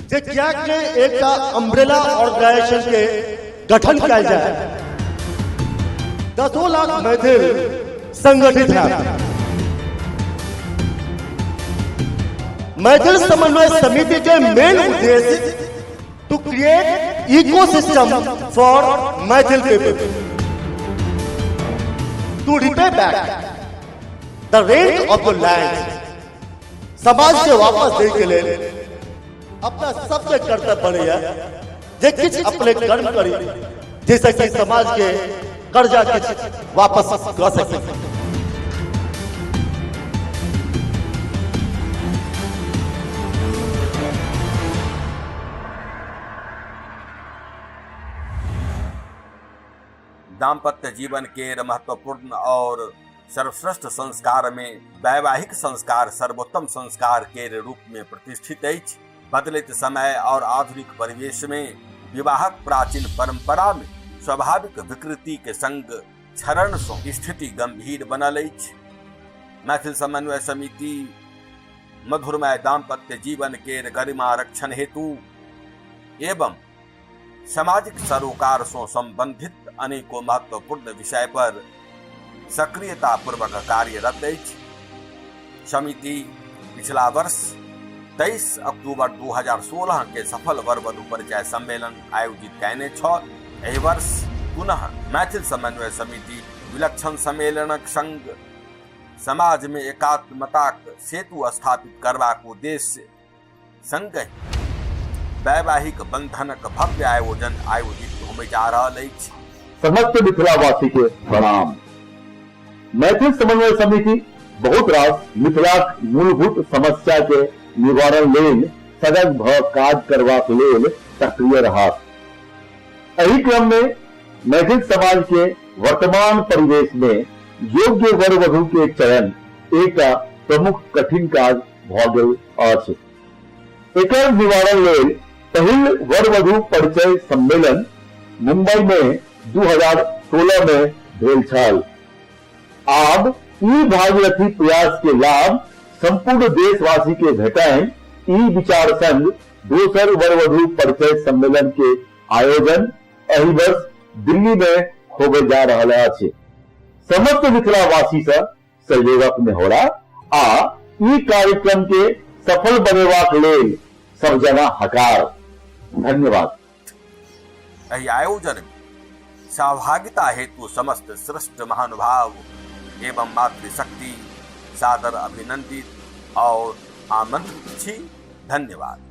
जे किएक ने एकटा अम्ब्रेला ऑर्गेनाइजेशन के गठन कयल जाय। दसो लाख मैथिल संगठित है। मैथिल समन्वय समिति के मेन उद्देश्य to create ecosystem for Maithil people, to repay back the rent of the land, समाज के वापस दै के लेल अपना सबके कर्तव्य बनैया जे किछु अपने कर्म करी जैसे कि समाज के कर्जा किछु वापस कऽ सकी। दाम्पत्य जीवन केर महत्वपूर्ण और सर्वश्रेष्ठ संस्कार में वैवाहिक संस्कार सर्वोत्तम संस्कार केर रूप में प्रतिष्ठित अछि। बदलैत समय और आधुनिक परिवेश में विवाहक प्राचीन परंपरा में स्वाभाविक विकृति के संग क्षरण सँ स्थिति गंभीर बनल अछि। मैथिल समन्वय समिति मधुरमय दाम्पत्य जीवन केर गरिमा रक्षण हेतु एवं सामाजिक सरोकार सँ संबंधित अनेको महत्वपूर्ण विषय पर सक्रियता पूर्वक कार्यरत अछि। समिति पिछला वर्ष 23 अक्टूबर 2016 के सफल वर वधु परिचय सम्मेलन आयोजित कयने छल। एहि वर्ष पुनः मैथिल समन्वय समिति विलक्षण सम्मेलनक संग समाज में एकात्मताक सेतु स्थापित करबाक उद्देश्य संगहि वैवाहिक बंधनक भव्य आयोजन आयोजित होमय जा रहल अछि। समस्त मिथिलावासी के प्रणाम। मैथिल समन्वय समिति बहुत रास मिथिलाक मूलभूत समस्या के निवारण लेल सजग भ काज करबाक लेल सक्रिय रहत। एहि क्रम में मैथिल समाज के वर्तमान परिवेश में योग्य वर वधु के चयन एकटा प्रमुख कठिन काज भऽ गेल अछि। एकर निवारण लेल पहिल वर-वधु परिचय सम्मेलन मुंबई मे 2016 मे भेल छल। आब ई भागीरथी प्रयास के लाभ संपूर्ण देशवासी के भेटैन, ई विचार संग दोसर वर-वधु परिचय सम्मेलन के आयोजन एहि वर्ष दिल्ली मे होबय जा रहल अछि। समस्त मिथिलावासी स सहयोगक नेहोरा आ ई कार्यक्रम के सफल बनेबाक लेल सब जना हकार। धन्यवाद। एहि आयोजन में सहभागिता हेतु समस्त श्रेष्ठ महानुभाव एवं मातृशक्ति सादर अभिनंदित और आमंत्रित छी। धन्यवाद।